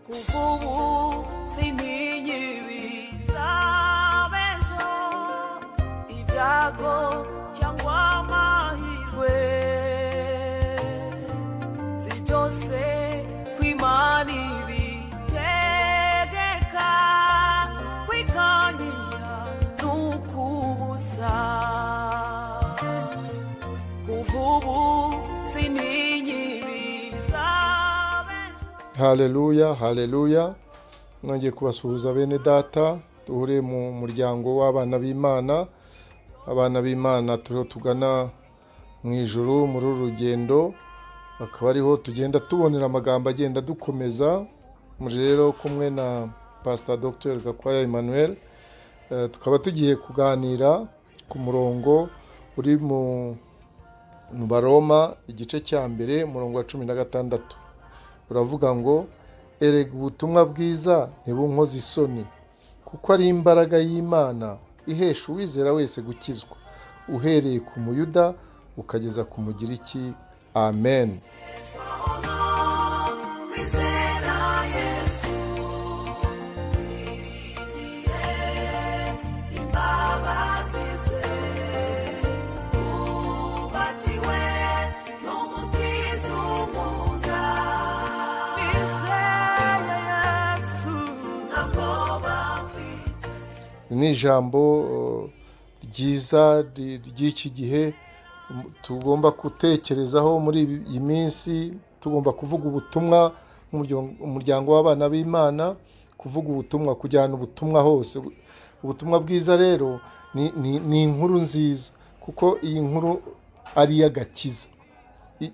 Kuva ubu sintinya ibizaba ejo, ibyago cyangwa amahirwe, si byose ko Imana ibitegeka, kwikanyira ni ukubusa. Kuva ubu sintinya ibizaba ejo. Haleluya, haleluya! Nongeye kubasuhuza bene data duhuriye mu muryango w'abana b'Imana. Abana b'Imana turiho tugana mu ijuru muri uru rugendo, akaba ariho tugenda tubonera amagambo agenda dukomeza. Muri rero kumwe na Pastor Dr Gakwaya Emmanuel. Tukaba tugiye kuganira ku murongo uri mu Baroma igice cya 1, umurongo wa 16. Uravuga ngo: "Erega ubutumwa bwiza ntibunkoze isoni, kuko ari imbaraga y'Imana ihesha uwizera wese gukizwa, uhereye ku Muyuda ukageza ku Mugiriki. Amen." Kwizera Yesu, twiringiye imbabazi ze, twubakiwe n'Umukiza unkunda. Nizeye Yesu, ntabwo mfite. Ni ijambo ryiza ry'iki gihe tugomba gutekerezaho muri iyi minsi. Tugomba kuvuga ubutumwa nk'umuryango w'abana b'Imana, kuvuga ubutumwa, kujyana ubutumwa hose. Ubutumwa bwiza rero ni inkuru nziza, kuko iyi nkuru ari iy'agakiza.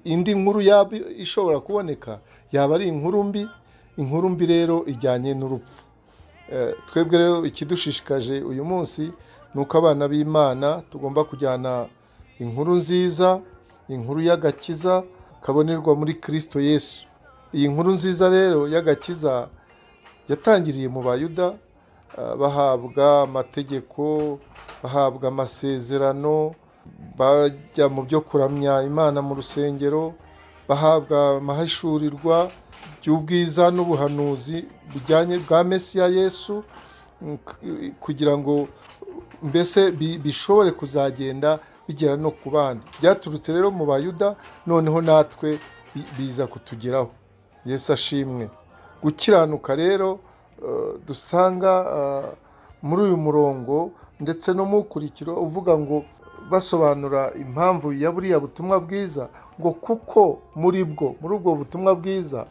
Indi nkuru yaba ishobora kuboneka yaba ari inkuru mbi. Inkuru mbi rero ijyanye n'urupfu. Twebwe rero ikidushishikaje uyu munsi ni uko abana b'Imana tugomba kujyana inkuru nziza, inkuru y'agakiza kabonerwa muri Kirisito Yesu. Iyi nkuru nziza rero y'agakiza yatangiriye mu Bayuda, bahabwa amategeko, bahabwa amasezerano, bajya mu byo kuramya Imana mu rusengero, bahabwa amahishurirwa by'ubwiza n'ubuhanuzi bujyanye bwa Mesiya Yesu, kugira ngo mbese bishobore kuzagenda bigera no ku bandi. Byaturutse rero mu Bayuda, noneho natwe biza kutugeraho. Yesu ashimwe. Gukiranuka rero dusanga muri uyu murongo ndetse no mu ukurikiro uvuga ngo basobanura impamvu ya buriya butumwa bwiza, ngo kuko muri bwo, muri ubwo butumwa bwiza,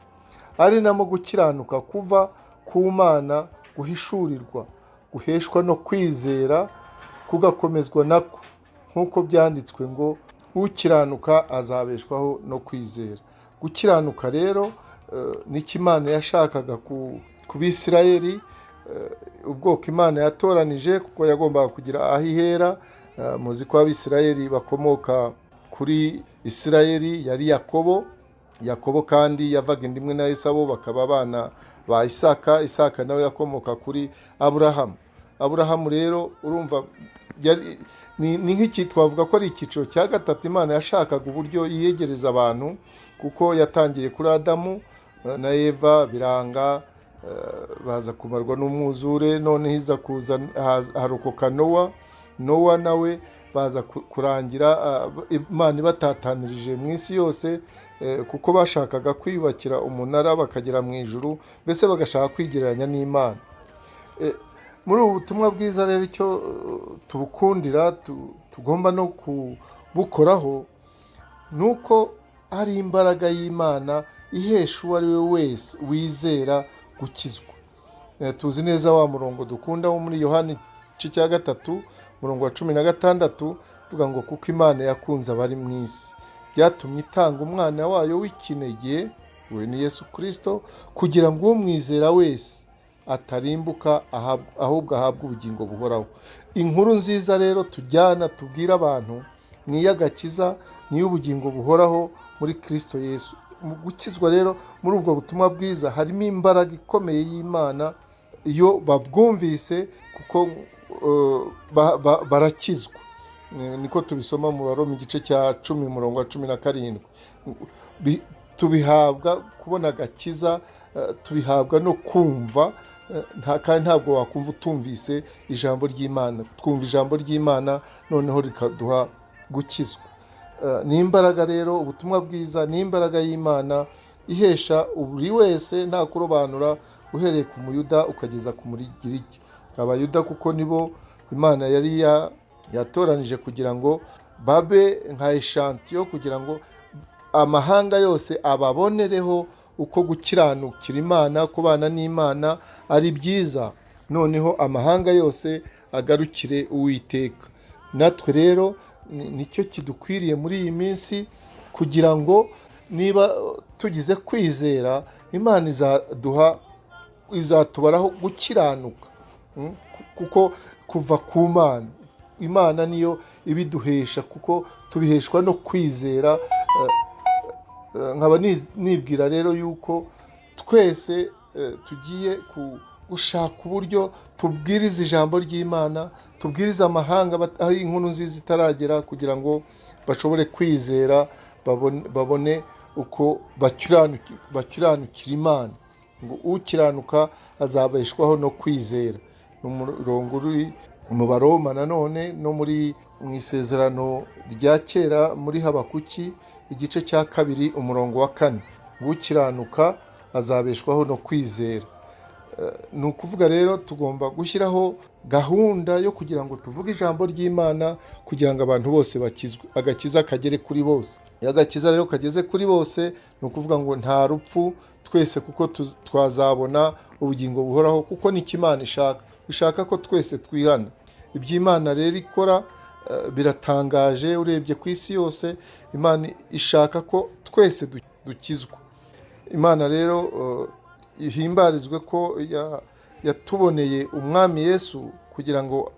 ari namo gukiranuka kuva ku Mana guhishurirwa, guheshwa no kwizera, kugakomezwa nako, nk'uko byanditswe ngo: "Ukiranuka azabeshwaho no kwizera." Gukiranuka rero nicyo Imana yashakaga ku Bisirayeli, ubwoko Imana yatoranije, kuko yagombaga kugira aho ihera. Muzi ko Abisirayeli bakomoka kuri Isirayeli yari Yakobo. Yakobo kandi yavaga inda imwe na Esawu, bakaba abana ba Isaka. Isaka nawe yakomoka kuri Aburahamu. Aburahamu rero urumva ni nk'iki twavuga ko ari icyiciro cya gatatu Imana yashakaga uburyo yiyegereza abantu, kuko yatangiye kuri Adamu na Eva biranga, baza kumarwa n'umwuzure. Noneho iza kuza harokoka Nowa. Nowa nawe baza kurangira Imana ibatatanirije mu isi yose, kuko bashakaga kwiyubakira umunara bakagera mu ijuru, mbese bagashaka kwigereranya n'Imana. Muri ubu butumwa bwiza rero icyo tubukundira, tugomba no kubukoraho, ni uko ari imbaraga y'Imana ihesha uwo ari we wese wizera gukizwa. Tuzi neza wa murongo dukunda wo muri Yohani igice cya 3, umurongo wa 16, uvuga ngo: "Kuko Imana yakunze abari mu isi, byatumye itanga umwana wayo w'ikinege, we ni Yesu Kirisito, kugira ngo umwizera wese atarimbuka, ahubwo ahabwe ubugingo buhoraho." Inkuru nziza rero tujyana tubwira abantu ni iy'agakiza, ni iy'ubugingo buhoraho muri Kirisito Yesu. Mu gukizwa rero muri ubwo butumwa bwiza harimo imbaraga ikomeye y'Imana iyo babwumvise, kuko barakizwa. Niko tubisoma mu Baroma igice cya 10, umurongo wa 17. Tubihabwa kubona agakiza. tubihabwa no kumva, kandi ntabwo wakumva utumvise ijambo ry'Imana. Twumva ijambo ry'Imana noneho rikaduha gukizwa. Ni imbaraga rero, ubutumwa bwiza ni imbaraga y'Imana ihesha buri wese nta kurobanura, uhereye ku Muyuda ukageza ku Mugiriki. Abayuda kuko nibo Imana yari yatoranije kugira ngo babe nka échantillon, kugira ngo amahanga yose ababonereho uko gukiranukira Imana, kubana n'Imana ari byiza, noneho amahanga yose agarukire Uwiteka. Natwe rero nicyo kidukwiriye muri iyi minsi, kugira ngo niba tugize kwizera, Imana izaduha, izatubaraho gukiranuka. Kuko kuva ku Mana, Imana niyo ibiduhesha, kuko tubiheshwa no kwizera. Nkaba nibwira rero yuko twese tugiye gushaka uburyo tubwiriza ijambo ry'Imana, tubwiriza amahanga aho inkuru nziza itaragera, kugira ngo bashobore kwizera, babone uko bakiranukira Imana. Ngo ukiranuka azabeshwaho no kwizera. Ni umurongo uri mu Baroma, nanone no muri mu Isezerano rya Kera, muri Habakuki igice cya 2 umurongo wa 4, ngo ukiranuka azabeshwaho no kwizera. Ni ukuvuga rero tugomba gushyiraho gahunda yo kugira ngo tuvuge ijambo ry'Imana, kugira ngo abantu bose bakizwe, agakiza kagere kuri bose. Iyo agakiza rero kageze kuri bose, ni ukuvuga ngo nta rupfu twese, kuko twazabona ubugingo buhoraho, kuko nicyo Imana ishaka. Ishaka ko twese twihana. Iby'Imana rero ikora biratangaje urebye ku isi yose. Imana ishaka ko twese dukizwa. Imana rero ihimbarizwe ko yatuboneye umwami Yesu kugira ngo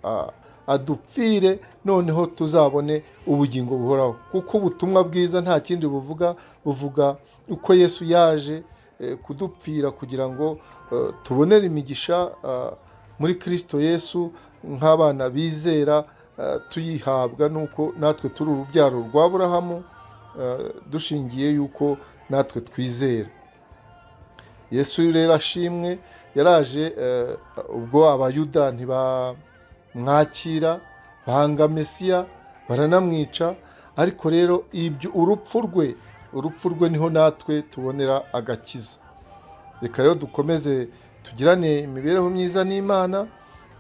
adupfire, noneho tuzabone ubugingo buhoraho. Kuko ubutumwa bwiza nta kindi buvuga, buvuga uko Yesu yaje kudupfira kugira ngo tubonere imigisha muri Kristo Yesu nk'abana bizera, tuyihabwa nuko natwe turi urubyaro rwa Aburahamu, dushingiye yuko natwe twizera. Yesu rero ashimwe, yaraje, ubwo Abayuda ntibamwakira, banga Mesiya, baranamwica. Ariko rero ibyo urupfu rwe niho natwe tubonera agakiza. Reka rero dukomeze tugirane imibereho myiza n'Imana,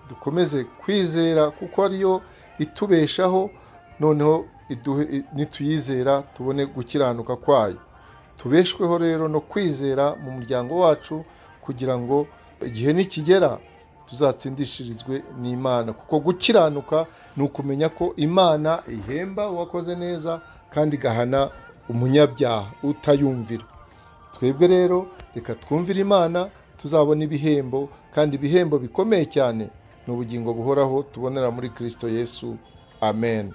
dukomeze kwizera kuko ariyo itubeshaho, noneho nituyizera tubone gukiranuka kwayo. Tubeshweho rero no kwizera mu muryango wacu, kugira ngo igihe nikigera tuzatsindishirizwe n'Imana. Kuko gukiranuka ni ukumenya ko Imana ihemba uwakoze neza kandi igahana umunyabyaha utayumvira. Twebwe rero reka twumvire Imana, tuzabona ibihembo, kandi ibihembo bikomeye cyane ni ubugingo buhoraho tubonera muri Kristo Yesu. Amen.